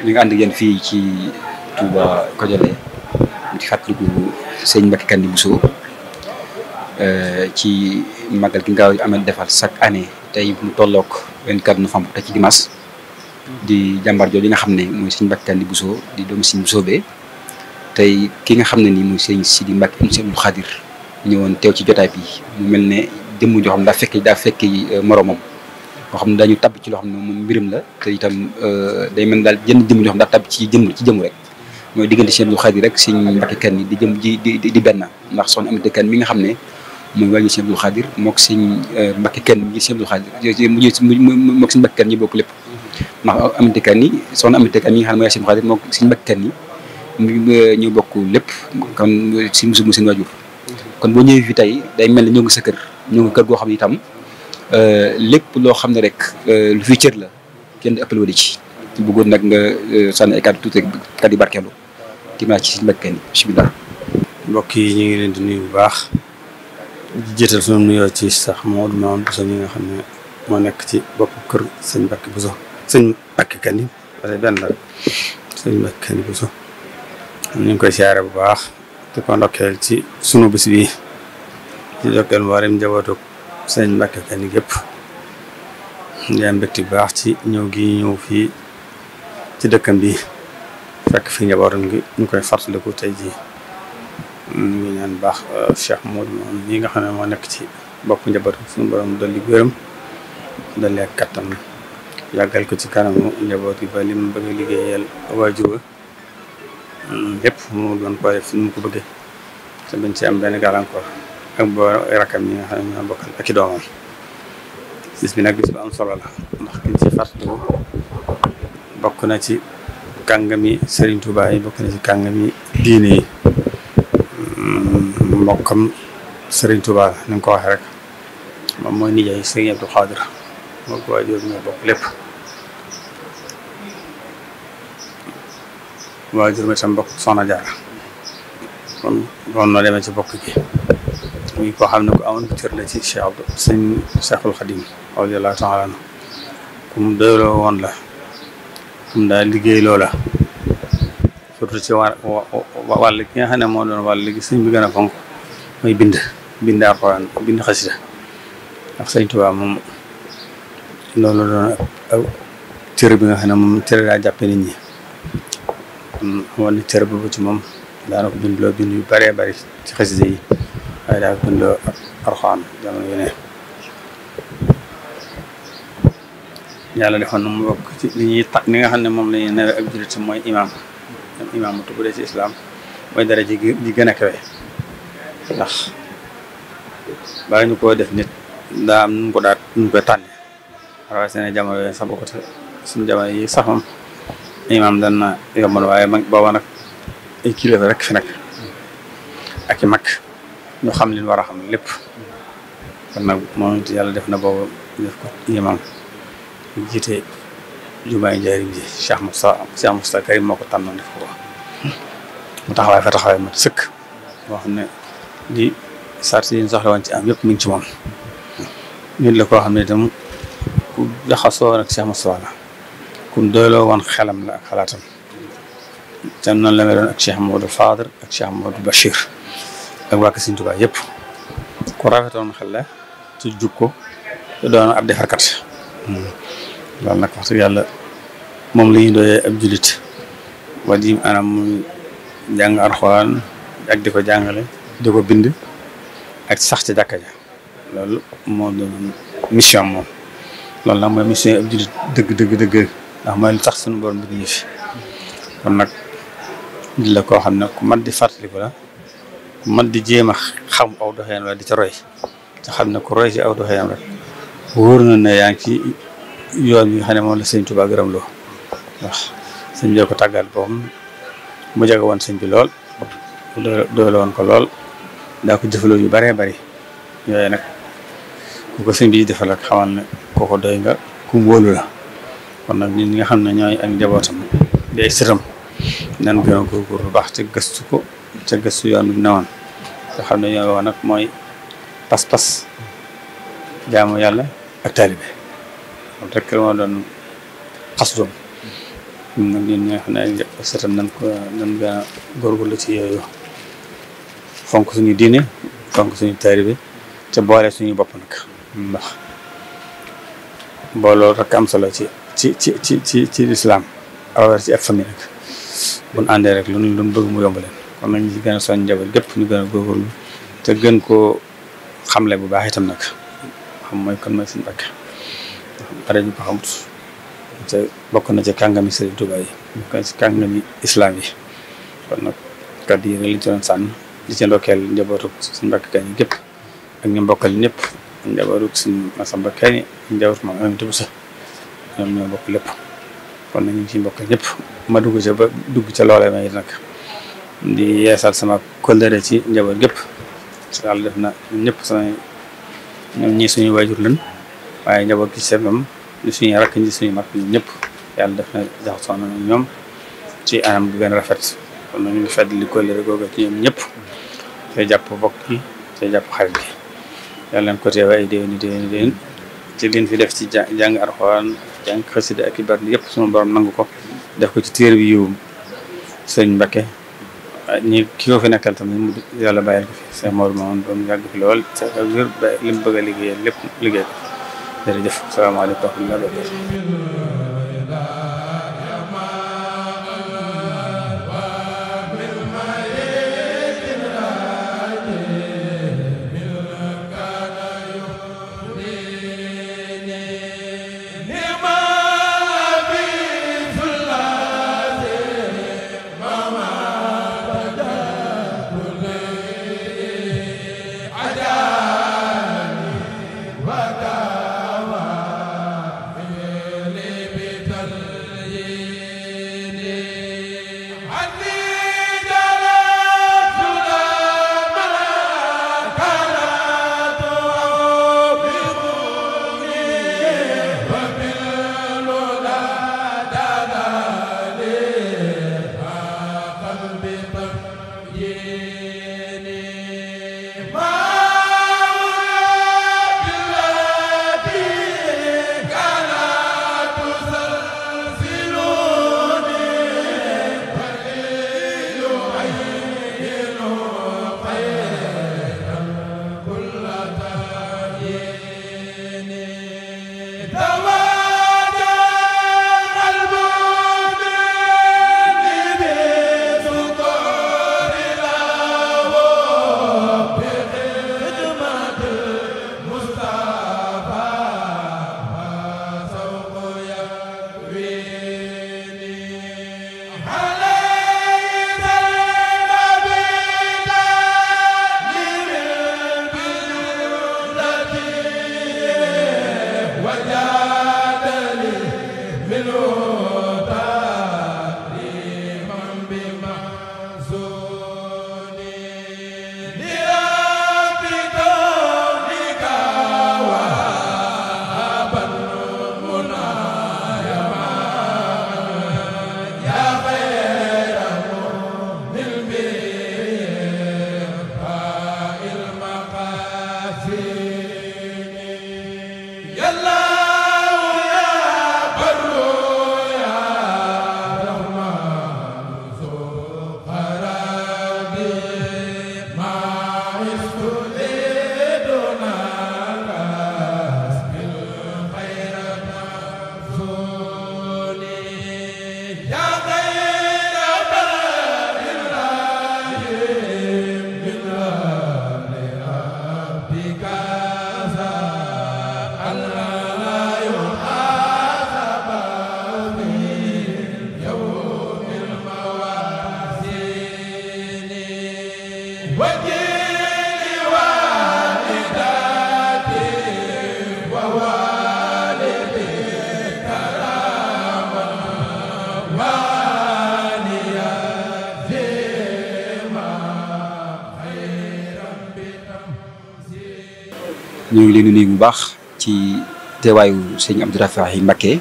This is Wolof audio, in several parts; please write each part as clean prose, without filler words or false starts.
ñu ngi ànd ak yéen fii ci Touba Kodialé di fàttaliku sëñ Mbacké Kanni Bousso ci màggal gi nga amal defal chaque année tey mu tolloog 24 novembre te ci dimanche di jàmbaar jooju nga xam ne mooy sëñ Mbacké Kanni Bousso di doomu sëñ Bousso be tey ki nga xam ne nii mooy sëñ Sidi Mbacké ibn Abdou Khadir ñëwoon teew ci jotaay bi mu mel ne jëmm joo xam ne daa fekki moromam boo xam ne daañu tabb ci loo xam ne moom mbiram la te itam day mel daal jënd jëmm joo xam daa tabb ci jëmm rek mooy diggante sëñ Abdou Khadir rek sëñ Mbacké Kanni di jëm di benn ndax soxna Aminata Kanni mi nga xam ne mooy wàññi sëñ Abdou Khadir moog sëñ Mbacké Kanni mi sëñ Abdou Khadir moog sëñ Mbacké Kanni ñi bokk lépp ndax Aminata Kanni soxna Aminata Kanni mi nga xam ne mooy sëñ Abdou Khadir moog sëñ Mbacké Kanni ñu bokk lépp kon si musu seen waajur kon boo ñëwee fi tey day mel ne ñoo ngi sa kër ñoo ngi kër goo xam ne itam lépp loo xam ne rek lu fi cër la kenn di ëppal wala ci bëggoon nag nga sànni ay kàddu tuuti kàddu yu barkeelu timaa ci sëñ Mbacké Kanni bismillah. mbokk yi ñu ngi leen di nuyu bu baax di jiital sunu nuyoo ci sax Maodo Mamadou Bousso mi nga xam ne moo nekk ci bopp kër sëñ Mbacké Bousso sëñ Mbacké Kanni parce que benn la rek sëñ Mbacké Kanni Bousso ñu ngi koy siyaare bu baax di ko ndokkeel ci sunu bis bi di ndokkeel mboolem njabootu sëñ Mbacké Kanni gépp di am mbégte bu baax ci ñëw gi ñëw fii ci dëkkam bi fekk fi njabootam gi ñu koy fàttaliku tey jii ñu ngi ñaan baax Cheikh Modou moom ñi nga xam ne moo nekk ci bopp njabootu suñu borom dolli gërëm dolli ak kattan yàggal ko ci kanamu njaboot gi ba li mu bëgg a liggéeyal waajur lépp mu doon ko def nu mu ko bëggee te bañ ci am benn gàllankoor ak boo rakam ñi nga xam ne ñoo bokkal ak i doomam bis bi nag bis bu am solo la ndax kiñ ci fàttaliku bokk na ci kàngami Serigne Touba yi bokk na ci kàngami diine yi mbokkam Serigne Touba ni nga ko waxee rek moom mooy nijaay Serigne Abdou Khadir moo ko waajur ñoo bokk lépp waajur mi tam bokk Soxna Jaara kon noo demee ci bokk gi muy koo xam ne ku amoon cër la ci Cheikh Abdou sëñ Cheikhul Khadim radiyallahu ta'ala anhu ku mu doyloo woon la ku mu daal liggéey loola surtout ci wàll ki nga xam ne moo doon wàll gi sëñ bi gën a fonk mooy bind Alxuraan bind xasida ndax sëñ Tuubaa moom loolu doon aw cër bi nga xam ne moom cër daa jàppe nit ñi amoon na cër boobu ci moom daana ko bind yu bëree bëri ci xasida yi waaye daa ko bindloo Alxuraan jamono yu ne yàlla defoon na mu bokk ci li nga xam ne moom la ñuy nawe ak jullit mooy imaamatu bu dee ci islam mooy dara ji gën a kawe ndax bala ñu koo def nit daa am nu mu koy tànne waaye seen jamono yooyu sax bokkut suñu jamono yi sax moom imaam dan na yombal waaye booba nag ay kilifa rek fi nag ak i mag ñu xam li ñu war a xam lépp kon nag moom yàlla def na boobu def ko imaam jiite jumaay njaarim ji Cheikh Moustapha Karim moo ko tànnoon def ko mu taxawaay mat sëkk moo xam ne li sart yi ñu soxla woon ci am yëpp mi ngi ci moom nit la koo xam ne itam ku jaxasoo nag Cheikh Moustapha la ku doyloo woon xelam la ak xalaatam tam noonu la may doon ak Cheikh Mamadou Fadr ak Cheikh Mamadou Bachir ak waa Sëriñ Tuubaa yëpp ku rafetoon xel la ci jukko te doon ab defarkat loolu nag wax dëgg yàlla moom la ñuy doyee ab julit wa di anam muy jàng Alxuraan ak di ko jàngale di ko bind ak sax ci jàkka ja loolu moo doon mission moom loolu nag mooy mission ab julit dëgg ndax mooy lu tax suñu borom bi ñu fi kon nag di la koo xam ne ku mat di fàttaliku la ku mat di jéem a xam aw doxeen wala di ca roy te xam ne ku roy ci aw doxeen rek wóor na ne yaa ngi ci yoon bi nga xam ne moom la sëñ Tuubaa gërëm loo wax sëñ bi ko tàggal boppam mu jege woon sëñ bi lool doole woon ko lool daa ko jëfaloo yu bëree bëri yooyu nag ku ko sëñ bi defal ak xamal ne kooko doy nga ku mu wóolu la kon nag ñun ñi nga xam ne ñooy ak njabootam di ay sëtam nan gën a góorgóorlu bu baax te gëstu ko te gëstu yoon bi newoon te xam ne ñoo wax nag mooy pas-pas jaamu yàlla ak taalibe moom rek moo doon xas doom nag ñun ñi nga xam ne setam nan gën a góorgóorlu ci yooyu fonk suñu diine fonk suñu taalibe te boole suñu bopp nag ndax booloo rek am solo ci lislaam awar ci ab famille rek buñ àndee rek lu bëgg mu yomb leen kon nañ ci gën a soñ njaboot gépp ñu gën a góorgóorlu te gën koo xamle bu baax itam nag xam mooy kon mooy suñu Mbàkke bare ñu ko xamut te bokk na ci kàngami Sëriñ Tuubaa yi bokk na ci kàngami islam yi kon nag kàddu yi rek liñ ci doon sànn di ci ndokkeel njabootu suñu Mbàkke Kañ ñëpp ak ñu mbokkal ñëpp njabootu suñu Masamba Kañ njabootu moom Aminata Bousso ñoom ñoo bokk lépp kon nag ñu ngi ciy mbokkal ñëpp ma dugg ca ba dugg ca loolee may nag di yeesal sama kóllëre ci njaboot gépp yàlla def na ñëpp ñoom ñii suñuy waajur lan waaye njaboot gi seen moom di suñuy rakk ñi suñuy mag ñun ñëpp yàlla def na jaxasoo na ñoom ci anam gi gën a rafet kon nag ñu ngi fedd li kóllëre googu ci ñoom ñëpp te jàpp bokk yi te jàpp xarit gi yàlla leen ko teew ay déwén ci liñ fi def ci jàng Alxuraan jàng xasida ak i bari yëpp sunu borom nangu ko def ko ci téere bi yiw sëñ Mbàkke ñi ki ko fi nekkal tamit yàlla bàyyil ko fi sëñ Mor Mamadou ba mu yàgg fi lool te wér ba li mu bëgg a liggéeyal lépp liggéey ko jërëjëf salaamaaleykum wa rahmatulah wa barakatuh ñu ngi leen di nuyu bu baax ci teewaayu sëñ Abdou Rafahi Mbacké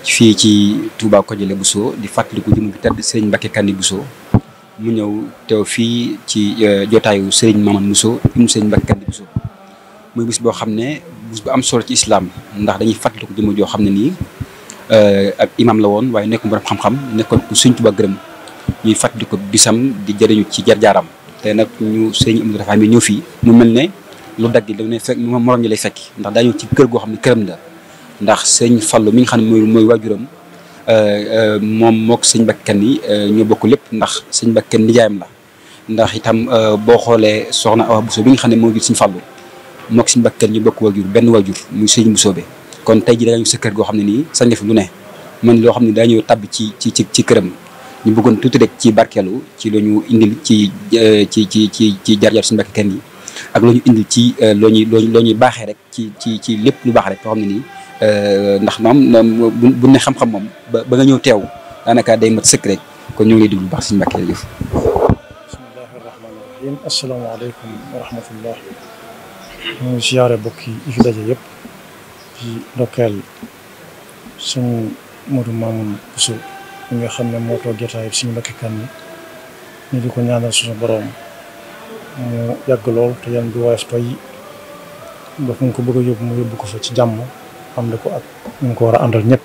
fii ci Touba Kodialé Bousso di fàttaliku jëm bu tedd sëñ Mbacké Kanni Bousso mu ñëw teew fii ci jotaayu sëñ Mamadou Bousso ibnu sëñ Mbacké Kanni Bousso muy bis boo xam ne bis bu am solo ci islam ndax dañuy fàttaliku jëm joo xam ne nii ak imam la woon waaye nekkoon borom xam-xam nekkoon ku Sëñ Tuubaa gërëm ñuy fàttali ko bisam di jëriñu ci jaar-jaaram te nag ñu sëñ Amdou Rafa mi ñëw fii mu mel ne lu dagg da ne fekk morom ñi lay fekki ndax daa ñëw ci kër goo xam ne këram la ndax sëñ Fallu mi nga xam ne mooy waajuram moom mook sëñ Bakkan yi ñoo bokk lépp ndax sëñ Bakkan nijaayam la ndax itam boo xoolee soxna Awa Bousso bi nga xam ne moo jur sëñ Fallu mook sëñ Bakkan ñu bokk waajur benn waajur muy sëñ Bousso kon tey ji da nga ñëw sa kër goo xam ne nii sañ nga fi lu ne man loo xam ne daa ñëw tabb ci këram ñu bëggoon tuuti rek ci barkeelu ci lu ñu indil ci jaar-jaar suñu Bakkan yi ak lu ñu indil ci loo ñuy baaxee rek ci lépp lu baax rek loo xam ne nii ndax moom bu ne xam-xam moom ba nga ñëw teew daanaka day mat sëkk rek kon ñoo ngi lay déglu bu baax suñu Mbàkke jëf. bismillahi rahmaani rahim asalaamaaleykum wa rahmatullah ñu ngi siyaare bokk yi fi daje yëpp ci ndokkeel suñu Modou Mamoun Bousso mi nga xam ne moo toog jotaay suñu Mbàkke Kan ñu di ko ñaanal suñu borom mu yàgg lool te yan bi woyof toy ba fu nga ko bëgg a yóbbu mu yóbbu ko fa ci jàmm am na ko ak ñu ko war a àndal ñëpp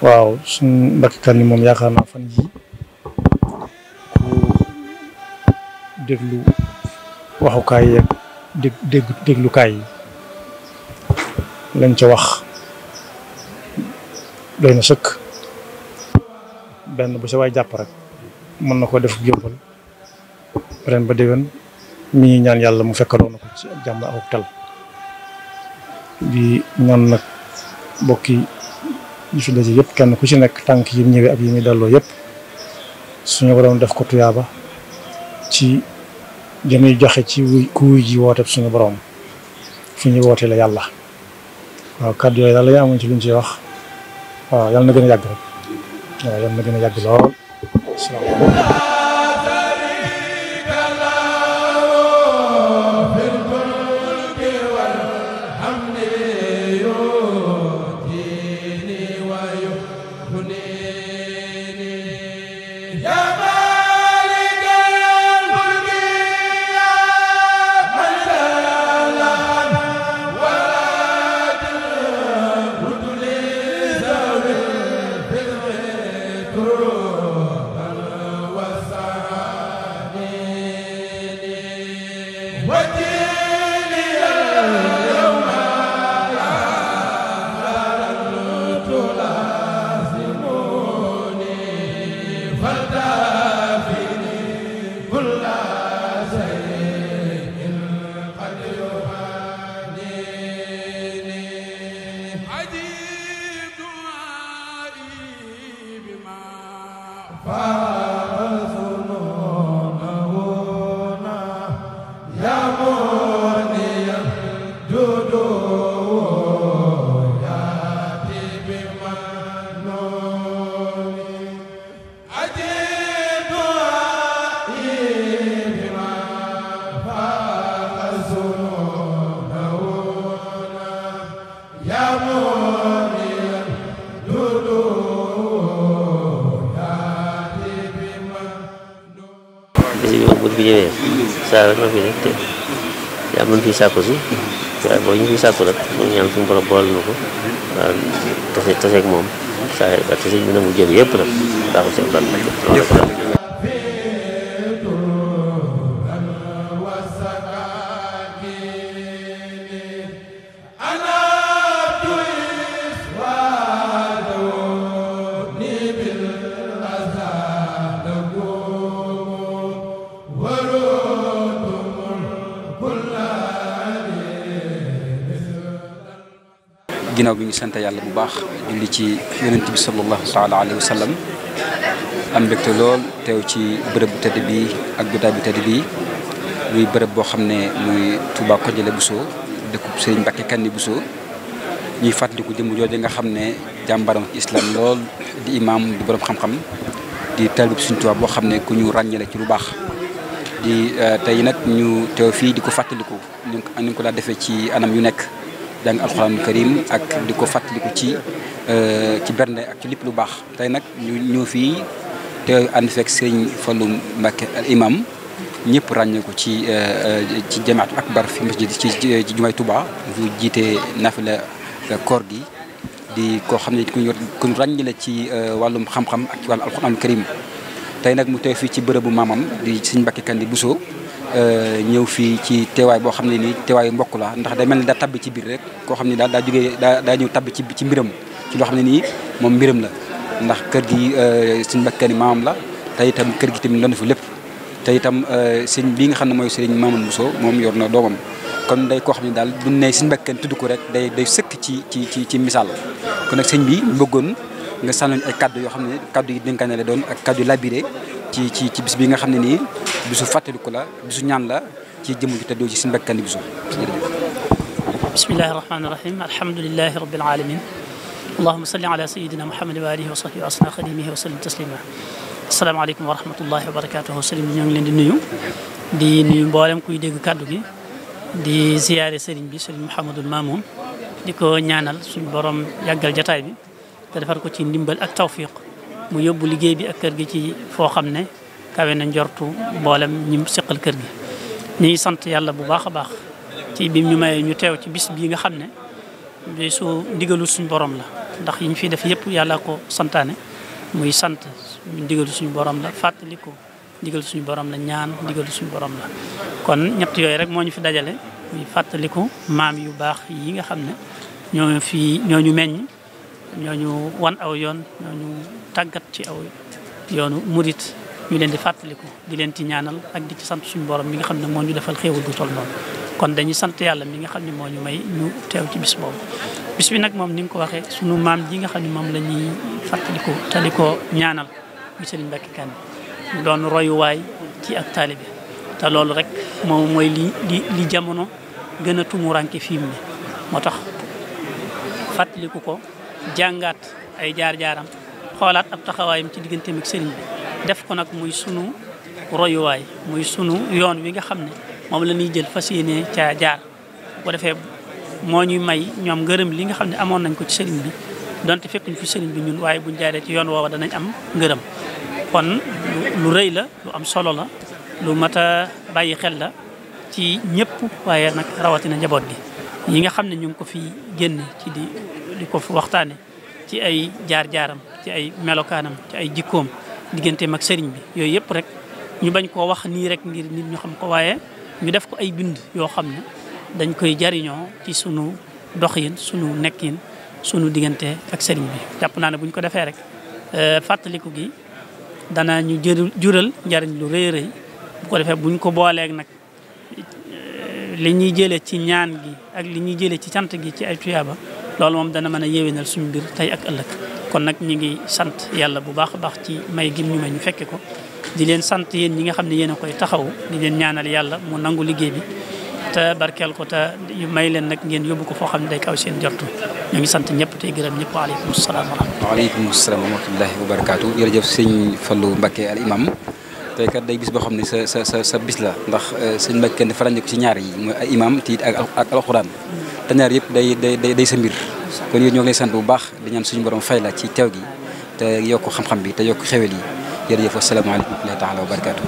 waaw suñu Mbàkke Kan moom yaakaar naa fan yi ku déglu waxukaay yeeg déglukaay yi lañ ca wax doy na sëkk benn bu sa waay jàpp rek mën na ko def yóbbal ren ba déwén mi ngi ñaan yàlla mu fekkaloo na ko ci ak jàmm ak tal di ñaan nag bokki yi fi daje yëpp kenn ku ci nekk tànk yi ñëwee ak yi muy delloo yëpp suñu borom def ko tuyaaba ci dañuy joxe ci ku wuy ji woote suñu borom fi ñu woote la yàlla waaw kàddu yooyu daal la ñu amoon ci luñ ciy wax waaw yàlla na gën a yàgg rek waaw yàlla na gën a yàgg lool asalaamaaleykum. bi ñëwee saa rek la fi nekk te yaa mën fi sàkku si waaye boo ñu fi sàkku rek mu ñaan suñu borom bool na ko waaw taseeg moom saa yi tase bi na mu jëm yëpp nag daa ko seen ban ginnaaw bi ñu sant yàlla bu baax julli ci yonent bi sallallahu taala alayhi wa sallam am mbégte lool teew ci bërëb bu tëdd bi ak jotaay bu tëdd bi muy bërëb boo xam ne muy Touba Kodialé Bousso dëkkub Serigne Mbacke Kani Bousso ñuy fàttaliku jëmm jooju nga xam ne jàmbaram ci islam lool di imam di borom xam-xam di talib Serigne Touba boo xam ne ku ñu ràññale ci lu baax di tey nag ñu teew fii di ko fàttaliku ni ko daa defee ci anam yu nekk jàng alxuraanul karim ak di ko fàttaliku ci bernde ak ci lépp lu baax tey nag ñu ñëw fii te ànd fekk sëñ Fallou Mbacke al imam ñëpp ràññee ko ci jamaatu akbar fi masjid ci jumaay Touba fu jiite nafila koor gi di koo xam ne ku ñu ràññale ci wàllum xam-xam ak ci wàllu alxuraanul karim tey nag mu teew fii ci bërëbu maamam di Sëriñ Mbàkke Kanni Bousso ñëw fii ci teewaay boo xam ne nii teewaayu mbokk la ndax day mel ni daa tabbi ci biir rek koo xam ne daal daa jógee daa ñëw tabbi ci mbiram ci loo xam ne nii moom mbiram la ndax kër gi Sëriñ Mbàkke Kanni maamam la te itam kër gi tamit doon na fi lépp te itam sëñ bii nga xam ne mooy Sëriñ Mamoune Bousso moom yor na doomam kon day koo xam ne daal bu ne Sëriñ Mbàkke Kanni tudd ko rek day sëkk ci misaal kon nag sëñ bi bëggoon nga sànnoon ay kaddu yoo xam ne kaddu yi dénkaane la doon ak kaddu labiré ci bis bi nga xam ne nii bisu fàttaliku la bisu ñaan la ci jëmm ju teddoo ci Sëriñ Mbàkke Kanni Bousso. bismillahi rahmaani rahim alhamdulilahi rabbil alamin allahuma salli ala sayidina muhammadin wa alihi wa sahbihi wa asna xadimihi wa sallim taslima asalaamaaleykum wa rahmatullahi wa barakatuhu sëriñ bi ñoo ngi leen di nuyu mboolem kuy dégg kaddu gi di ziyaare sëriñ bi sëriñ Mouhamadul Mamoun di ko ñaanal suñu borom yàggal jataay bi te defar ko ci ndimbal ak tawfiq mu yóbbu liggéey bi ak kër gi ci foo xam ne kawe na njortu mboolem ñi seqal kër gi. ñu ngi sant yàlla bu baax a baax ci bi ñu may ñu teew ci bis bii nga xam ne bisu ndigalu suñu borom la ndax yi ñu fiy def yëpp yàlla ko santaane muy sant ndigalu suñu borom la fàttaliku ndigalu suñu borom la ñaan ndigalu suñu borom la. kon ñett yooyu rek moo ñu fi dajale muy fàttaliku maam yu baax yi nga xam ne ñooñu meññ. ñooñu wan aw yoon ñooñu tàggat ci aw yoonu murit ñu leen di fàttaliku di leen ci ñaanal ak di ci sant suñu borom mi nga xam ne moo ñu defal xéewal du toll noonu kon dañuy sant yàlla mi nga xam ne moo ñu may ñu teew ci bis boobu. bis bi nag moom ni nga ko waxee suñu maam ji nga xam ne moom la ñuy fàttaliku te di ko ñaanal muy Sëriñ Mbàkke Kanni mu doon royuwaay ci ak taalibe te loolu rek moom mooy li jamono gën a tumuranke fii mu ne moo tax fàttaliku ko jàngaat ay jaar-jaaram xoolaat ab taxawaayam ci digganteem ak sëriñ bi def ko nag muy sunu royuwaay muy sunu yoon wi nga xam ne moom la ñuy jël fas yéene caa jaar bu ko defee moo ñuy may ñoom ngërëm li nga xam ne amoon nañ ko ci sëriñ bi donte fekkuñ fi sëriñ bi ñun waaye buñ jaaree ci yoon woowa danañ am ngërëm kon lu rëy la lu am solo la lu mat a bàyyi xel la ci ñëpp waaye nag rawatina njaboot gi yi nga xam ne ñu ngi ko fi génne ci di ko fi waxtaane ci ay jaar-jaaram ci ay melokaanam ci ay jikkoom digganteem ak sëriñ bi yooyu yëpp rek ñu bañ koo wax nii rek ngir nit ñu xam ko waaye ñu def ko ay bind yoo xam ne dañ koy jariñoo ci sunu doxin sunu nekkin sunu diggante ak sëriñ bi jàpp naa ne buñ ko defee rek fàttaliku gi dana ñu jural njariñ lu rëy rëy bu ko defee buñ ko booleeg nag li ñuy jëlee ci ñaan gi ak li ñuy jëlee ci cant gi ci ay tuyaaba loolu moom dana mën a yéwénal suñu mbir tey ak ëllëg kon nag ñu ngi sant yàlla bu baax a baax ci may gim ñu may ñu fekke ko di leen sant yéen ñi nga xam ne yéen a koy taxawu di leen ñaanal yàlla mu nangu liggéey bi te barkeel ko te may leen nag ngeen yóbbu ko foo xam ne day kaw seen jortu ñu ngi sant ñëpp tey gërëm ñëpp waaleykum salaam wa rahmatulah. waaleykum salaam wa rahmatullahi wa barakaatu jërëjëf sëñ Fallou Mbacke al imam tey kat day bis boo xam ne sa bis la ndax sëñ Mbacke Kanni faral ko ci ñaar yi mooy ay imam te ak alxuraan te ñaar yëpp day sa mbir kon yéen ñoo ngi lay sant bu baax di ñaan suñu borom fay la ci teew gi te yokk xam-xam bi te yokk xewel yi jërëjëf asalaamaaleykum wa rahmatullahi taala wa barakaatu.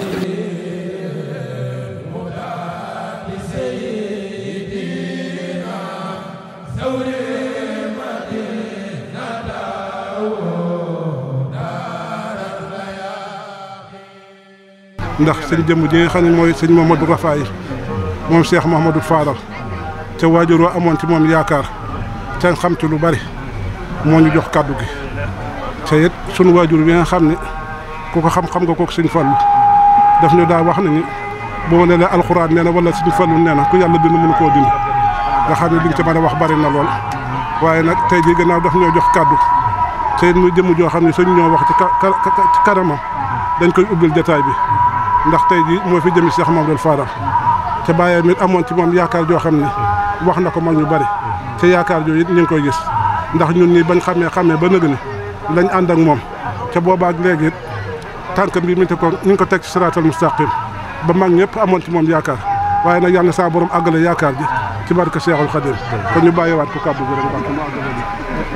ndax sëñ jëmm ji nga xam ne mooy sëñ Mouhamadou Rafaay moom Cheikh Mouhamadou Fadal te waajur wa amoon ci moom yaakaar te xam ci lu bari moo ñu jox kàddu gi te it sunu waajur bi nga xam ne ku ko xam-xam nga kook sëñ Fallu daf ñu daa wax ne ni boo ne la alxuraan nee na wala sëñ Fallu nee na ku yàlla bind mënu koo dind nga xam ne liñ ci mën a wax bari na lool waaye nag tey jii gannaaw daf ñoo jox kàddu te it muy jëmm joo xam ne suñ ñoo wax ci kanamam dañ koy ubbil jataay bi ndax tey jii moo fi jëmi Cheikh Mamadou Fadal te bàyyee mit amoon ci moom yaakaar joo xam ne wax na ko mag ñu bari te yaakaar jooju it ñu ngi koy gis ndax ñun nii bañ xamee ba nëg ni lañ ànd ak moom te boobaak léegi it tànkam bi ñu ngi ko teg ci siraatal mustaqim ba mag ñëpp amoon ci moom yaakaar waaye nag yàlla na saa borom àggale yaakaar ji ci barke Cheikhul Khadim kon ñu bàyyiwaat ko kàddu gi rek ndax mu àggale ji.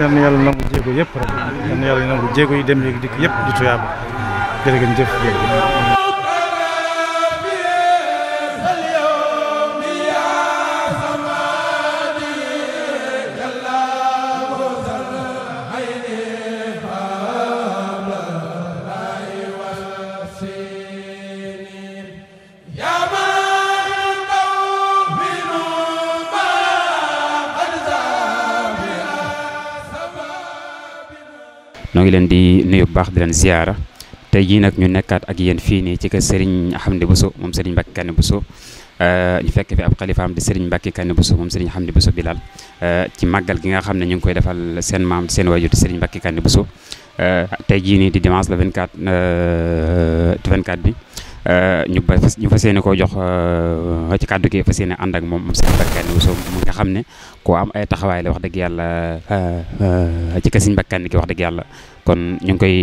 yal na yàlla nangu jéego yëpp rek yal na yàlla nangu jéego yi dem léegi dikk yëpp di tuyaaba jërëjëf. noo ngi leen di nuyu bu baax di leen ziyaara tey jii nag ñu nekkaat ak yéen fii nii ci kër Serigne Hamdy Bousso moom Serigne Mbacké Kanni Bousso ñu fekk fi ab xalifaam di Serigne Mbacké Kanni Bousso moom Serigne Hamdy Bousso Bilal ci màggal gi nga xam ne ñu ngi koy defal seen maam seen waajur di Serigne Mbacké Kanni Bousso tey jii nii di dimanche le 24 bi ñu fas yéene koo jox ci kàddu gi fas yéene ànd ak moom Serigne Mbacké Kanni Bousso mu nga xam ne koo am ay taxawaay la wax dëgg yàlla ci kër Serigne Mbacké Kanni gi wax dëgg yàlla kon ñu ngi koy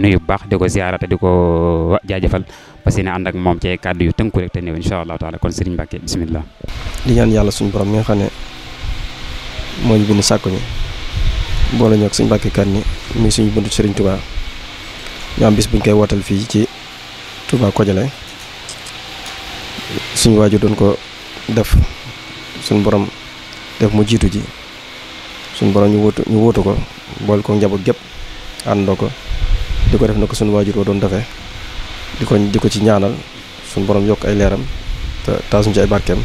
nuyu bu baax di ko ziyaara te di ko jaajëfal fas yéene ànd ak moom ci ay kàddu yu tënku rek te néew incha allahu taala kon Serigne Mbacké bismillah. di ñaan yàlla suñu borom mi nga xam ne moo ñu bind sàkku ñu boole ñoo ak Serigne Mbacké Kanni muy suñu buntu Serigne Touba ñu am bis buñ koy wootal fii ci Touba Kodialé suñu waajur doon ko def suñu borom def mu jiitu ji suñu borom ñu wóotu ko bool ko njaboot gépp àndoo ko di ko def na ko suñu waajur doon defee di ko ci ñaanal suñu borom yokk ay leeram te taasuñ ci ay barkeem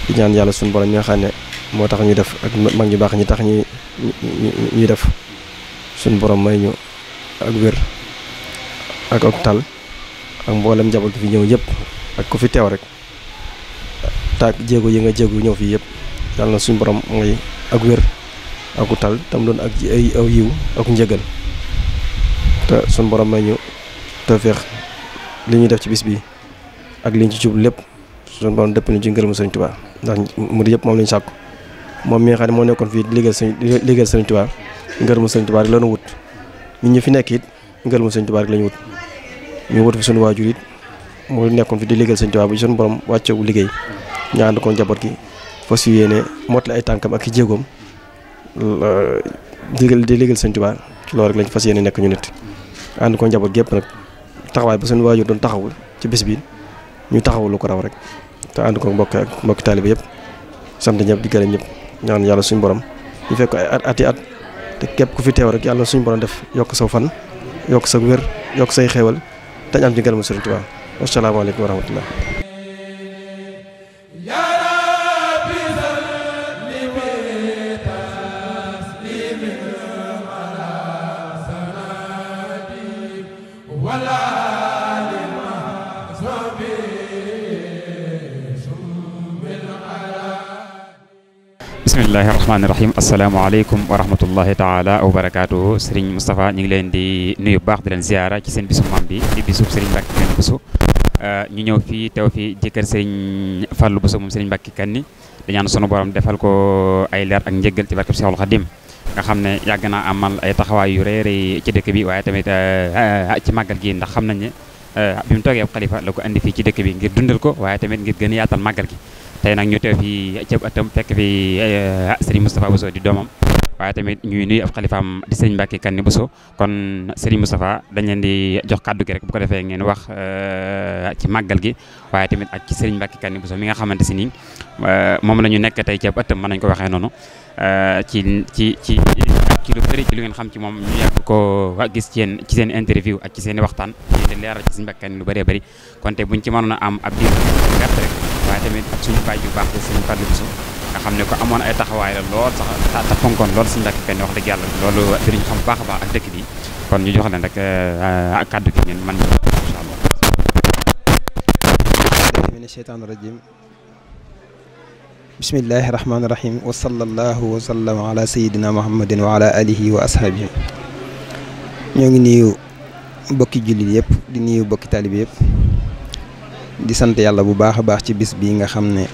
di ñaan yàlla suñu borom ñi nga xam ne moo tax ñu def ak mag ñu baax ñi tax ñuy def suñu borom may ñu ak wér ak tal ak mboolem njaboot gi fi ñëw yëpp ak ku fi teew rek taag jéego yi nga jéego ñëw fii yëpp yàlla na suñu borom ngay ak wér ak tal tam doon ak ay aw yiw ak njëgal te suñu borom may ñu tawfeex li ñuy def ci bis bi ak liñ ci jublu lépp suñu borom dëpp ñu ci ngërëmu Sëriñ Tuubaa ndax murid yëpp moom lañu sàkku moom mi nga xam ne moo nekkoon fii liggéeyal Sëriñ Tuubaa ngërëmu Sëriñ Tuubaa rek la ñu wut ñun ñu fi nekk it ngërëmu Sëriñ Tuubaa rek la ñu wut ñu wut fi suñu waajur it mu nekkoon fi di liggéeyal Sëriñ Tuubaa bu suñu borom wàccewu liggéey ñu ànd ko njaboot gi fas yéene mottali ay tànkam ak i jéegoom di liggéeyal Sëriñ Tuubaa loolu rek lañ fas yéene nekk ñu nit ànd ko njaboot gépp nag taxawaay ba suñu waajur doon taxawu ci bis bi ñu taxawu lu ko raw rek te ànd ko mbokki taalibe yëpp sant ñëpp di gërëm ñëpp ñaan yàlla suñu borom ñu fekk ay ati at te képp ku fi teew rek yàlla suñu borom def yokk sa fan yokk sa wér yokk say xéewal te ñu am ci ngërëmu Sëriñ Tuubaa wasalaamaaleykum wa rahmatullah. bismillahi rahmaani rahim asalaamaaleykum wa rahmatullahi taala wa barakaatuhu Serigne Moustapha ñu ngi leen di nuyu bu baax di leen ziara ci seen bisu maam bi di bisu Serigne Mbacké Kanni Bousso ñu ñëw fii teew fi jëkkër Serigne Fallou Bousso moom Serigne Mbacké Kanni di ñaan sunu borom defal ko ay leer ak njëggal ci barkeb Cheikhul Khadim nga xam ne yàgg naa amal ay taxawaay yu rëy rëy ci dëkk bi waaye tamit ci màggal gi ndax xam nañ ne bi mu toogee xalifa la ko andi fii ci dëkk bi ngir dundal ko waaye tamit ngir gën a yaatal màggal gi tey nag ñu teew fii ci atam fekk fi Serigne Moustapha Bousso di doomam waaye tamit ñuy nuyu ab xalifaam di Serigne Mbacké Kanni Bousso kon Serigne Moustapha dañ leen di jox kàddu gi rek bu ko defee ngeen wax ci màggal gi waaye tamit ak ci Serigne Mbacké Kanni Bousso mi nga xamante si nii moom la ñu nekk tey ci ab atam mën nañ ko waxee noonu ci lu bëri ci lu ngeen xam ci moom ñu yàgg ko gis ci seen interview ak ci seen i waxtaan di leeral ci Serigne Mbacké Kanni lu bëree bëri kon te buñ ci mënoon a am ab diir gàtt rek waaye tamit ak suñu baay yu baax de Serigne Fallou Bousso nga xam ne ko amoon ay taxawaay la lool sax te fonkoon lool Serigne Mbacké Kanni wax dëgg yàlla loolu dinañ xam baax a baax ak dëkk bi kon ñu jox leen rek kàddu gi ngeen man ñu incha allah. mina sheytaani rajim bismillahi rahmaani rahim wa sallallahu wa sallam ala sayidina muhammadin wa ala alihi wa ashabihi ñoo ngi nuyu bokki jullit yëpp di nuyu bokki taalibe yëpp di sant yàlla bu baax a baax ci bis bii nga xam ne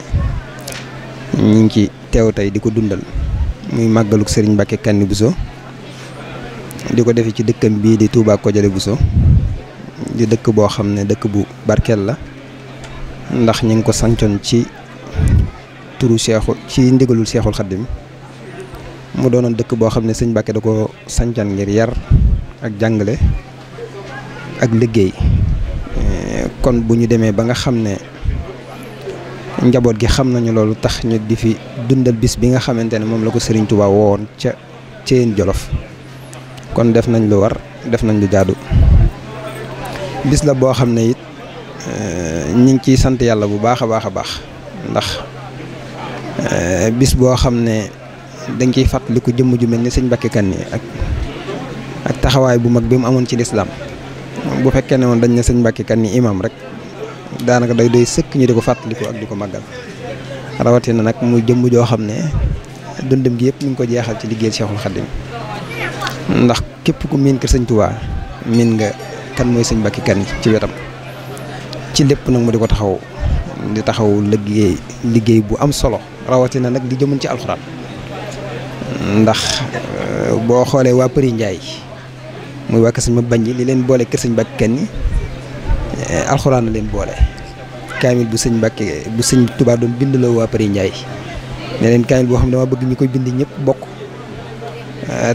ñu ngi ci teew tey di ko dundal muy màggaluk Serigne Mbacké Kanni Bousso di ko defee ci dëkkam bii di Touba Kodialé Bousso di dëkk boo xam ne dëkk bu barkeel la ndax ñu ngi ko sancoon ci turu ci ndigalul Cheikhul Khadim mu doonoon dëkk boo xam ne Serigne Mbacké da ko sancoon ngir yar ak jàngale ak liggéey kon bu ñu demee ba nga xam ne njaboot gi xam nañu loolu tax ñu di fi dundal bis bi nga xamante ne moom la ko Serigne Touba woon ca Thièyène Jolof kon def nañ lu war def nañ lu jaadu bis la boo xam ne it ñu ngi ciy sant yàlla bu baax a baax a baax ndax bis boo xam ne dañ ciy fàttaliku jëmm ju mel ni Serigne Mbacké Kanni ak taxawaay bu mag bi mu amoon ci lislaam bu fekkee ne woon dañ ne sëñ Mbàkke Kanni imaam rek daanaka day doy sëkk ñu di ko fàttaliku ak di ko màggal rawatina nag muy jëmm joo xam ne dundam gi yëpp mi ngi ko jeexal ci liggéeyal Cheikhul Khadim ndax képp ku miin kër sëñ Tuubaa miin nga kan mooy sëñ Mbàkke Kanni ci wetam ci lépp nag mu di ko taxaw liggéey bu am solo rawatina nag di jëmoon ci alxuraan ndax boo xoolee waa Përi Njaay muy waa kër sëñ ma bañ li leen boole kër sëñ Mbàkke Kanni alxuraan na leen boole kaamil bu sëñ Tuubaa doon bind la waa Përi Njaay ne leen kaamil boo xam ne dama bëgg ñu koy bind ñëpp bokk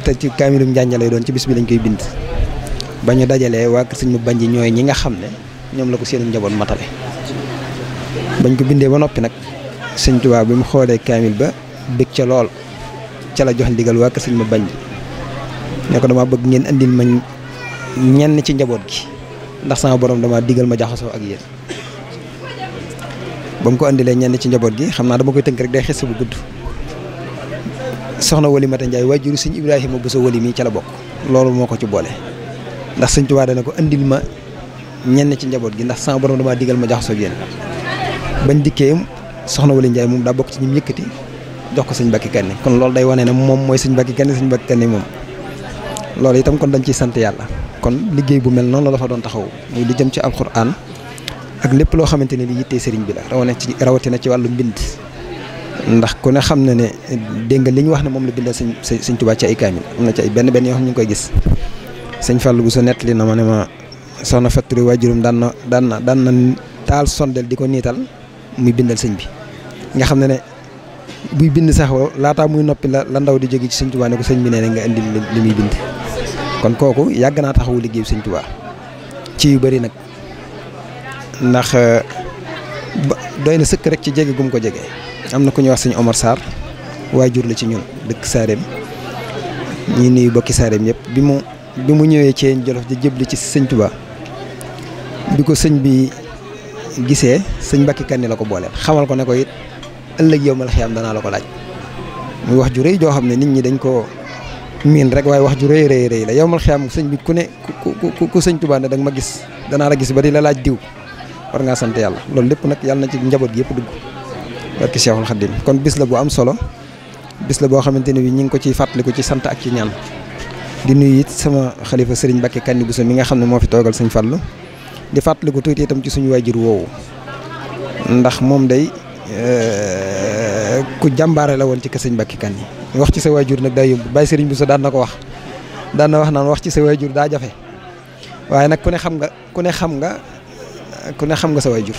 te ci kaamilum njànja lay doon ci bis bi lañ koy bind ba ñu dajalee waa kër sëñ ma bañ ñooy ñi nga xam ne ñoom la ko seen njaboot matale bañ ko bindee ba noppi nag sëñ Tuubaa bi mu xoolee kaamil ba bëgg ca lool ca la jox ndigal waa kër sëñ ma bañ ne ko dama bëgg ngeen andil ma ñenn ci njaboot gi ndax sama borom dama digal ma jaxasoo ak yéen ba mu ko andilee ñenn ci njaboot gi xam naa dama koy tënk rek day xes bu gudd soxna Wali Mata Njaay waajuru sëñ Ibrahima Bousso Wali mii ca la bokk loolu moo ko ci boole ndax sëñ Tuubaa dana ko andil ma ñenn ci njaboot gi ndax sama borom dama digal ma jaxasoo ak yéen bañ dikkee soxna Wali Njaay moom daa bokk ci ñim yëkkati jox ko sëñ Mbàkke Kanni kon loolu day wane ne moom mooy sëñ Mbàkke Kanni moom loolu itam kon dañ ciy sant yàlla kon liggéey bu mel noonu la fa doon taxaw muy lu jëm ci alxuraan ak lépp loo xamante ne li yittee sëriñ bi la rawatina ci wàllu mbind ndax ku ne xam na ne dégg nga li ñu wax ne moom la bindal sëñ Tuubaa ci ay kaamil am na ci ay benn yoo xam ñu ngi koy gis sëñ Fallou bu sa nettali na ma ne ma soxna Fatturi waajurum daan na taal sondel di ko niital muy bindal sëñ bi nga xam ne buy bind sax laataa muy noppi la ndaw di jóge ci sëñ Tuubaa ne ko sëñ bi nee na nga indi li muy bind kon kooku yàgg naa taxawu liggéeyu sëñ Tuubaa ci yu bari nag ndax doy na sëkk rek ci jege gum ko jege am na ku ñuy wax sëñ Omar Sarr waajur la ci ñun dëkk Saareem ñi nuyu bokki Saareem yëpp bi mu ñëwee ci Jolof di jëbli ci sëñ Tuubaa bi ko sëñ bi gisee sëñ Mbàkke Kanni la ko booleel xamal ko ne ko it ëllëg yow mal xiyaam danaa la ko laaj muy wax ju rëy joo xam ne nit ñi dañ ko miin rek waaye wax ju rëy la yow mal xiyaam sëñ bi ku ne ku sëñ Tuubaa ne danga ma gis danaa la gis ba di la laaj diw war ngaa sant yàlla loolu lépp nag yàlla na ci njaboot gi yëpp dugg barki Cheikhul Khadim kon bis la bu am solo bis la boo xamante ne bi ñi ngi ko ciy fàttaliku ci sant ak ci ñaan di nuyu it sama xalifa sëriñ Mbàkke Kanni Bousso mi nga xam ne moo fi toogal sëñ Fallu di fàttaliku tuuti itam ci suñu waajur woowu ndax moom day ku jàmbaare la woon ci kër sëñ Mbàkke Kanni wax ci sa waajur nag daa yóbbu Baye Sëriñ Bousso daan na ko wax daan na wax naan wax ci sa waajur daa jafe waaye nag ku ne xam nga sa waajur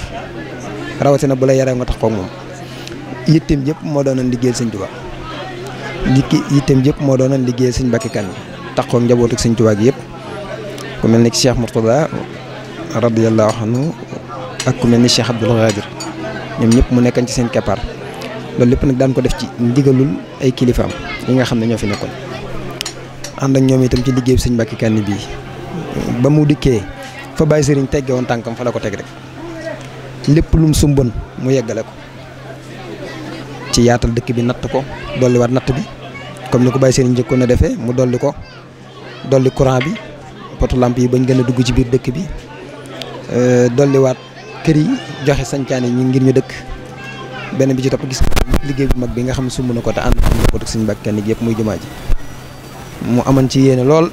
rawatina bu la yaree nga tax koog moom yitteem yëpp moo doonoon liggéeyal sëñ Tuubaa yitteem yëpp moo doonoon liggéeyal sëñ Mbàkke Kanni tax koog njabootu sëñ Tuubaa gi yëpp ku mel ni Cheikh Mourtada radiyallahu anhu ak ku mel ni Cheikh Abdoul Khadir ñoom ñëpp mu nekkan ci seen keppaar loolu lépp nag daan ko def ci ndigalul ay kilifaam yi nga xam ne ñoo fi nekkoon ànd ak ñoom itam ci liggéey sëñ Mbàkke Kanni bii ba mu dikkee fa Baye Sëriñ tegge woon tànkam fa la ko teg rek lépp lum sumbon mu yeggale ko ci yaatal dëkk bi natt ko dolliwaat natt bi comme ni ko Baye Sëriñ njëkkoon a defee mu dolli courant bi potu lamp yi bañ gën a dugg ci biir dëkk bi dolliwaat kër yi joxe sañcaane ñi ngir ñu dëkk benn bi ci topp gis liggéey bu mag bi nga xam ne sumb na ko te ànd ko ak sëñ Mbàkke Kanni yëpp muy jumaa ji mu amoon ci yéene lool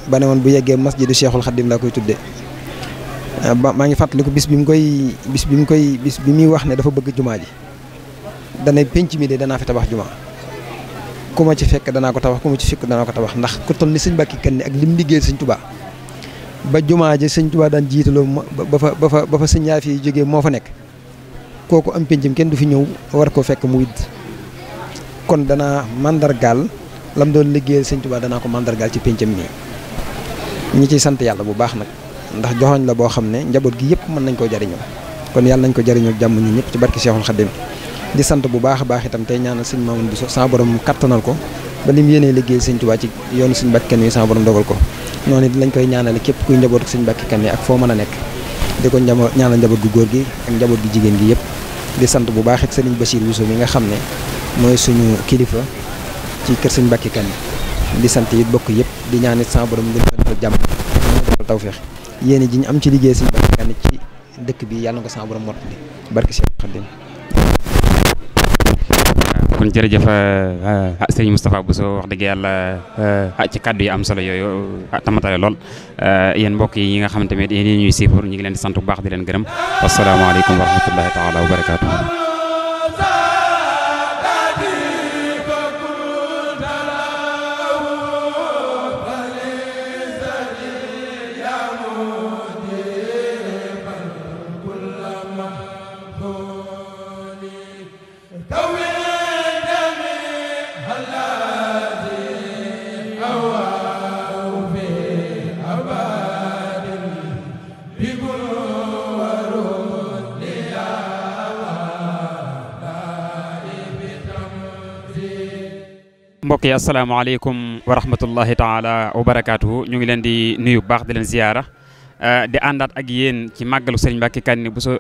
ba ne woon bu yeggee masjidu Cheikhul Khadim laa koy tuddee maa ngi fàttaliku bis bi muy wax ne dafa bëgg jumaa ji dana penc mi de danaa fi tabax jumaa ku ma ci fekk danaa ko tabax ku ma ci fekk danaa ko tabax ndax ku toll ni sëñ Mbàkke Kanni ak lim liggéeyal sëñ Tuubaa ba jumaa ji sëñ Tuubaa daan jiitaloo ba fa sëñ yaa fi jógee moo fa nekk kooku am pencam kenn du fi ñëw war koo fekk mu widd kon danaa mandargaal lam doon liggéeyal sëñ Tuubaa danaa ko mandargaal ci pencam nii ñi ciy sant yàlla bu baax nag ndax joxoñ la boo xam ne njaboot gi yëpp mën nañ koo jariñoo kon yàlla nañ ko jariñoo jàmm ñi ñëpp ci barki Cheikhul Khadim di sant bu baax a baax itam tey ñaanal sëñ Mamoune Bousso sama borom kattanal ko ba lim yéenee liggéey sëñ Tuubaa ci yoonu sëñ Mbàkke Kanni sama borom dogal ko noonu it lañ koy ñaanale képp kuy njabootu sëñ Mbàkke Kanni ak foo mën a nekk di ko ñaanal njaboot gu góor gi ak njaboot gi jigéen gi yëpp di sant bu baax it sëriñ Bachir Bousso mi nga xam ne mooy suñu kilifa ci kër sëñ Mbàkke Kanni di sant it bokk yëpp di ñaan it sama borom ngeen defal jàmm defal tawfeex yéen ji ñu am ci liggéey Sëriñ Mbàkke Kanni ci dëkk bi yàlla na ko sama borom mottali barke Cheikh Khadim. kon jërëjëf sëriñ Moustapha Bousso wax dëgg yàlla ci kàddu yi am solo yooyu tamatale lool yéen mbokk yi nga xam tamit yéen ñuy siifur ñu ngi leen di sant bu baax di leen gërëm wasalaamaaleykum wa rahmatullahi taala wa barakaatu. mbokk yi asalaamaaleykum wa rahmatullahi taala wa barakaatuhu ñu ngi leen di nuyu bu baax di leen ziyaara di àndaat ak yéen ci màggalu Sëriñ Mbàkke Kanni Bousso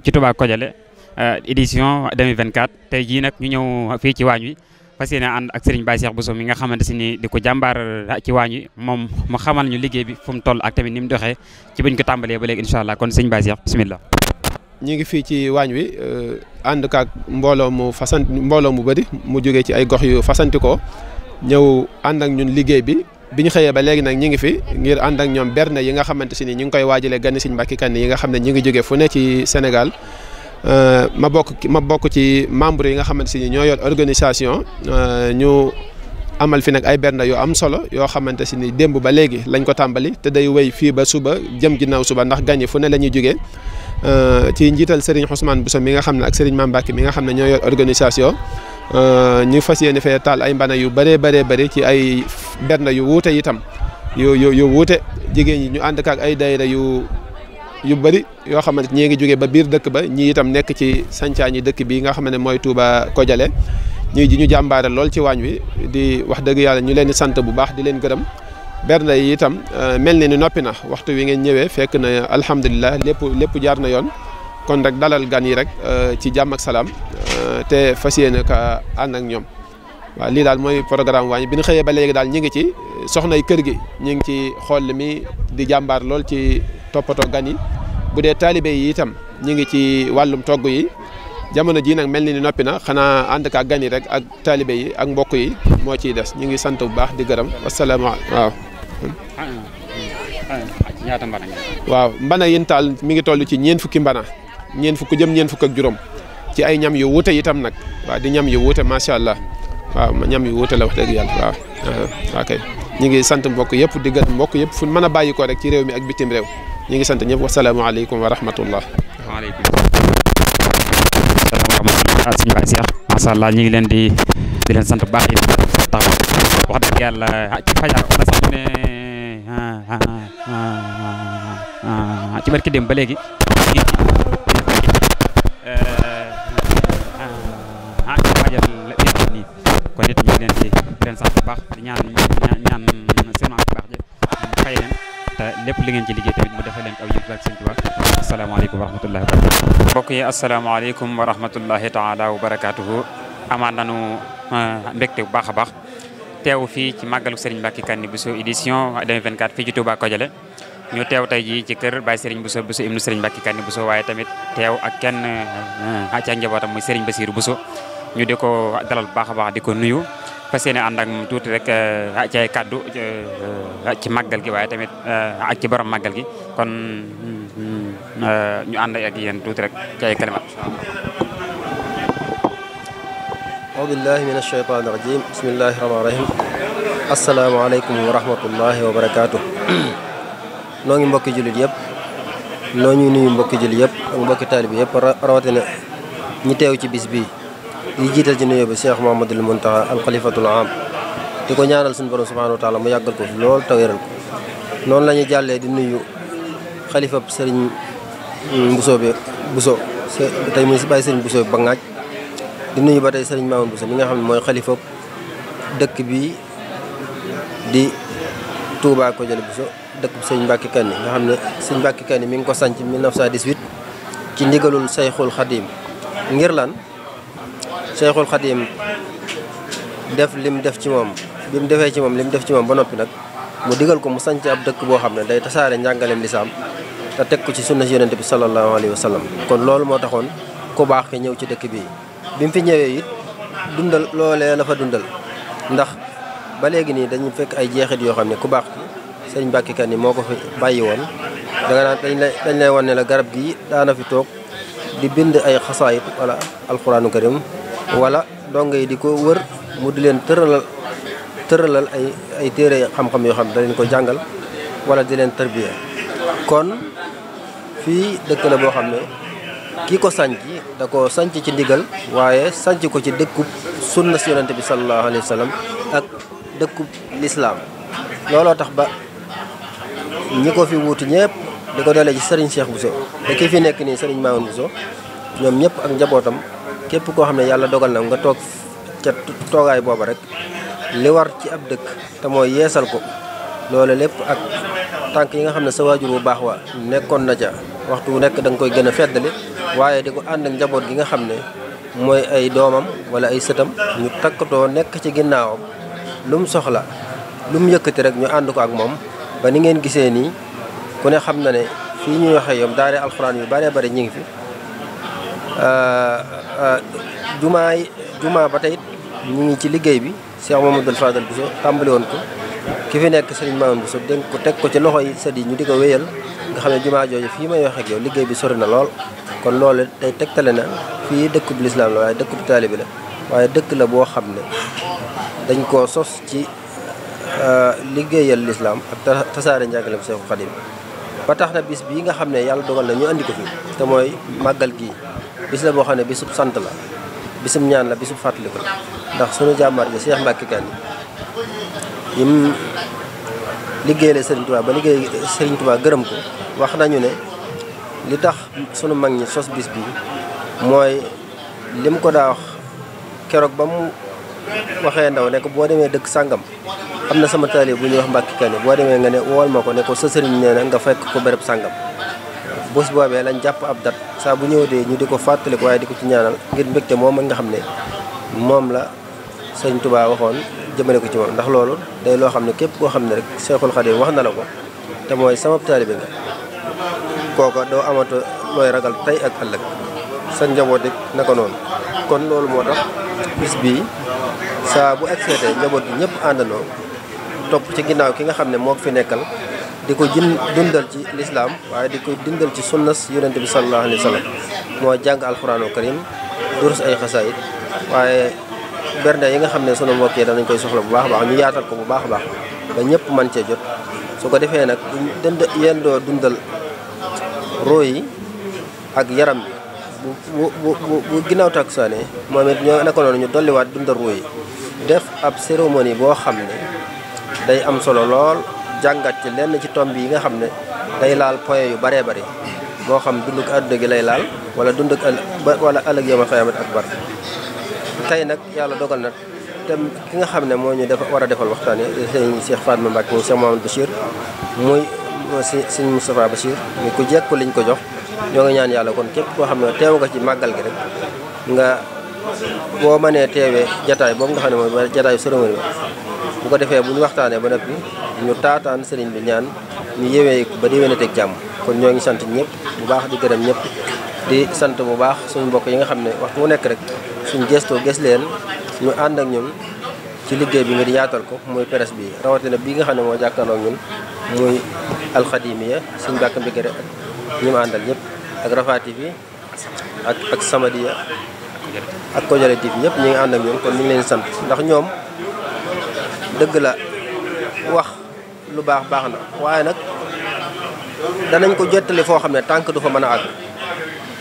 ci Touba Kodialé édition 2024 tey jii nag ñu ñëw fii ci waañ wi fas yéene ànd ak Sëriñ Baye Cheikh Bousso mi nga xamante si ni di ko jàmbaar ci waañ wi moom mu xamal ñu liggéey bi fu mu toll ak tamit ni mu doxee ci buñ ko tàmbalee ba léegi incha allah kon Sëriñ Baye Cheikh bismillah. ñi ngi fii ci waañ wi ànd kaak mbooloo mu bëri mu jógee ci ay gox yu fasanti ko ñëw ànd ak ñun liggéey bi ñu xëyee ba léegi nag ñi ngi fi ngir ànd ak ñoom berne yi nga xamante si ni ñu ngi koy waajalee gani Sëriñ Mbàkke Kanni yi nga xam ne ñu ngi jógee fu ne ci Sénégal ma bokk ci membre yi nga xamante si ni ñoo yor organisation ñu amal fi nag ay berne yu am solo yoo xamante si ni démb ba léegi lañ ko tàmbali te day wéy fii ba suba jëm ginnaaw suba ndax gan yi fu ne la ñuy jógee ci njiital Serigne Ousmane Bousso mi nga xam ne ak Serigne Mame Mbacke mi nga xam ne ñoo yor organisation ñu fas yéene fee taal ay mbana yu bëree bëri ci ay berne yu wuute itam yu wuute jigéen ñi ñu ànd ak ay daayira yu bëri yoo xamante ñii ngi jógee ba biir dëkk ba ñii itam nekk ci sancaañi dëkk bi nga xam ne mooy Touba Kodialé ñii ji ñu jàmbaare lool ci waañ wi di wax dëgg yàlla ñu leen di sant bu baax di leen gërëm. bernde yi itam mel ni noppi na waxtu wi ngeen ñëwee fekk na alhamdulilah lépp jaar na yoon kon rek dalal gan yi rek ci jàmm ak salaam te fas yéene ka ànd ak ñoom waaw lii daal mooy programme waañ bi ñu xëyee ba léegi daal ñi ngi ci soxnay kër gi ñi ngi ci xool mi di jàmbaar lool ci toppatoo gan yi bu dee taalibe yi itam ñi ngi ci wàllum togg yi jamono ji nag mel ni noppi na xanaa ànd ka gan yi rek ak taalibe yi ak mbokk yi moo ciy des ñi ngi sant bu baax di gërëm wasalaamaaleykum waaw. ñaata mbana waaw mbana yin taal mi ngi toll ci ñeen fukki mbana ñeen fukk jëm ñeen fukk ak juróom ci ay ñam yu wuute itam nag waaw di ñam yu wuute macha allah waaw ñam yu wuute la wax dëgg yàlla waaw ok ñi ngi sant mbokk yëpp di gërëm mbokk yëpp fu mën a bàyyi ko rek ci réew mi ak bitim réew ñi ngi sant ñëpp wasalaamaaleykum wa rahmatullah. waaleykum salaam wa rahmatullah Sëriñ Baye Cheikh macha allah ñu ngi leen di leen sant bu baax yi taxaw wax dëgg yàlla ci fajar wala sax ñu ne ci barki dem ba léegi waajal nii kon it ñu ngi leen di leen sant bu baax di ñaan seen bu baax ji mu fay leen te lépp li ngeen ci liggéey tamit mu defal leen aw yëpp ak seen Tuubaa asalaamaaleykum wa rahmatullahi wa barakatuh mbokk yi asalaamaaleykum wa rahmatullahi taala wa barakatuhu amaan nanu mbégte bu baax a baax teew fii ci màggalu Serigne Mbacke Kanni Bousso édition 2024 fii ci Touba Kodialé ñu teew tey jii ci kër Baye Serigne Bousso ibnu Serigne Mbacke Kanni Bousso waaye tamit teew ak kenn ci ak njabootam muy Serigne Bassirou Bousso ñu di ko dalal bu baax a baax di ko nuyu fas yéene ànd ak moom tuuti rek ci ay kaddu ci màggal gi waaye tamit ak ci borom màggal gi kon ñu ànd ak yéen tuuti rek ci ay kalimat. أعوذ بالله من الشيطان الرجيم بسم الله الرحمن الرحيم السلام عليكم ورحمة الله وبركاته noo ngi mbokki jullit yëpp noo ñu nuyu mbokki jullit yëpp ak mbokki taalibe yëpp rawatina ñi teew ci bis bi yi jiital ci nuyoo bi Cheikh Mouhamadoul Mountakha al Khalifatul Aam di ko ñaanal suñu borom subhanahu wa taala mu yàggal ko fi lool te wéral ko noonu la ñuy jàllee di nuyu xalifab Serigne Bousso tey muy Baye Serigne Bousso ba ngaaj di nuyu ba tey Serigne Mamoune Bousso mi nga xam ne mooy xalifa dëkk bi di Touba Kodialé Bousso dëkk Serigne Mbacke Kanni nga xam ne Serigne Mbacke Kanni mi ngi ko sanc 1918 ci ndigalul Seyxul Xadim ngir lan Seyxul Xadim def lim def ci moom bi mu defee ci moom lim def ci moom ba noppi nag mu digal ko mu sanc ab dëkk boo xam ne day tasaare njàngaleem lislaam te teg ko ci sunna si yonente bi sallallahu alayhi wa sallam kon loolu moo taxoon ku baax ki ñëw ci dëkk bii bi mu fi ñëwee it dundal loolee la fa dundal ndax ba léegi nii dañu fekk ay jeexit yoo xam ne ku baax ki sëriñ Mbàkke Kanni moo ko fi bàyyi woon danga naan dañ lay wan ne la garab gi daana fi toog di bind ay xasaayit wala alquraanu karim wala donga yi di ko wër mu di leen tëralal ay téere xam-xam yoo xam ne da leen ko jàngal wala di leen tarbiya kon fii dëkk la boo xam ne kii ko sanc da ko sanc ci ndigal waaye sanc ko ci dëkkub sunna si yonente bi sallallahu alayhi wa sallam ak dëkkub lislaam looloo tax ba ñi ko fi wuutu ñëpp di ko dalee ci sëriñ Cheikh Bousso te kii fi nekk nii sëriñ Mamoune Bousso ñoom ñëpp ak njabootam képp koo xam ne yàlla dogal na nga toog ca toogaay booba rek li war ci ab dëkk te mooy yeesal ko loolu lépp ak tànk yi nga xam ne sa waajur bu baax wa nekkoon na ca waxtu wu nekk da nga koy gën a feddali waaye di ko ànd ak njaboot gi nga xam ne mooy ay doomam wala ay sëtam ñu takkatoo nekk ci ginnaawam lu mu soxla lu mu yëkkati rek ñu ànd ko ak moom ba ni ngeen gisee nii ku ne xam na ne fii ñuy waxee yow daare alxuraan yu bëree bëri ñu ngi fi jumaa ba tey ñu ngi ci liggéey bi Cheikh Mamadou Fadal Bousso tàmbali woon ko ki fi nekk Serigne Mamoune Bousso dénk ko teg ko ci loxo yi sët yi ñu di ko wéyal nga xam ne jumaa jooju fii may wax ak yow liggéey bi sori na lool kon loolu day tegtale na fii dëkk bu lislaam la waaye dëkk bu taalibi la waaye dëkk la boo xam ne dañ koo sos ci liggéeyal lislaam ak tasaare njàngaleem Seexul Xadim ba tax na bis bii nga xam ne yàlla dogal na ñu andi ko fi te mooy màggal gii bis la boo xam ne bisub sant la bisub ñaan la bisub fàttaliku la ndax sunu jàmbaar ji Cheikh Mbacke Kanni yim liggéeyale Serigne Touba ba liggéey Serigne Touba gërëm ko wax nañu ne li tax sunu mag ñi sos bis bi mooy lim ko daa wax keroog ba mu waxee ndaw ne ko boo demee dëkk sàngam am na sama taalibe bu ñuy wax Mbacke Kanni boo demee nga ne wool ma ko ne ko sa sëriñ nee na nga fekk ko béréb sàngam bés boobee lañ jàpp ab dat saa bu ñëwatee ñu di ko fàttali ko waaye di ko ci ñaanal ngir mbégte moom nga xam ne moom la Sëriñ Touba waxoon jëmale ko ci moom ndax loolu day loo xam ne képp koo xam ne rek Seexul Xadiim wax na la ko te mooy sama taalibe nga kooka doo amata looy ragal tey ak ëllëg sa njaboot it naka noonu kon loolu moo tax bis bii saa bu egseetee njaboot gi ñëpp àndandoo topp ci ginnaaw ki nga xam ne moo fi nekkal di ko dundal ci lislaam waaye di ko dundal ci sunnas yonente bi sallallahu alayhi wa sallam moo jàng alxuraanu karim durus ay xasaayid waaye bernde yi nga xam ne sunu mbokk yi danañ koy soxla bu baax a baax ñu yaatal ko bu baax a baax ba ñëpp mën cee jot su ko defee nag yendoo dundal roo yi ak yaram bi bu ginnaaw takkusaane moom it ñoo naka noonu ñu dolliwaat dundal roo yi def ab cérémonie boo xam ne day am solo lool jàngat ci lenn ci tomb yi nga xam ne day laal point yu baree bari moo xam dunduk àdduna gi lay laal wala dunduk wala ëllëg yawmal qiyaamati akbar tey nag yàlla dogal na te ki nga xam ne moo ñu war a defal waxtaan yi sëñ Cheikh Fatma Mbacke muy Cheikh Mamadou Bachir muy sëñ Moustapha Bachir ñu ko jekku liñ ko jox ñoo ngi ñaan yàlla kon képp koo xam ne teew nga ci màggal gi rek nga boo mënee teewee jataay boobu nga xam ne mooy jataayu cérémonie bu ko defee bu ñu waxtaanee ba noppi ñu taataan sëriñ bi ñaan ñu yewee ba déwénateeg jàmm kon ñoo ngi sant ñëpp bu baax di gërëm ñëpp di sant bu baax suñu mbokk yi nga xam ne waxtu mu nekk rek suñu gestoo gis leen ñu ànd ak ñun ci liggéey bi ngir yaatal ko muy presse bi rawatina bii nga xam ne moo jàkkaarloo ak ñun muy alxadimiya suñu bàkk mbigére ak ñi mu àndal ñëpp ak Rafah TV ak Samadiya ak Kodialé TV ñëpp ñi ngi ànd ak ñun kon ñu ngi leen sant ndax ñoom dëgg la wax lu baax baax na waaye nag danañ ko jottali foo xam ne tànk du fa mën a àgg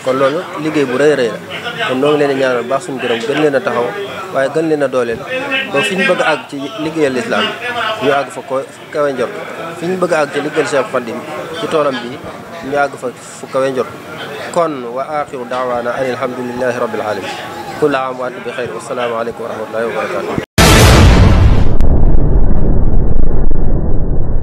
kon loolu liggéey bu rëy rëy la kon noo ngi leen di ñaanal baax suñu gërëm gën leen a taxaw waaye gën leen a dooleel ba fi ñu bëgg a àgg ci liggéeyal lislaam ñu àgg fa ko kawe njort fi ñu bëgg a àgg ci liggéeyal Cheikh Khadim ci toolam bi ñu àgg fa fu kawe njort kon wa axiru daawaana an alhamdulillahi rabbil alamin kullu aam wa antum bi xayr wassalaamu aleykum wa rahmatullahi wa barakatuh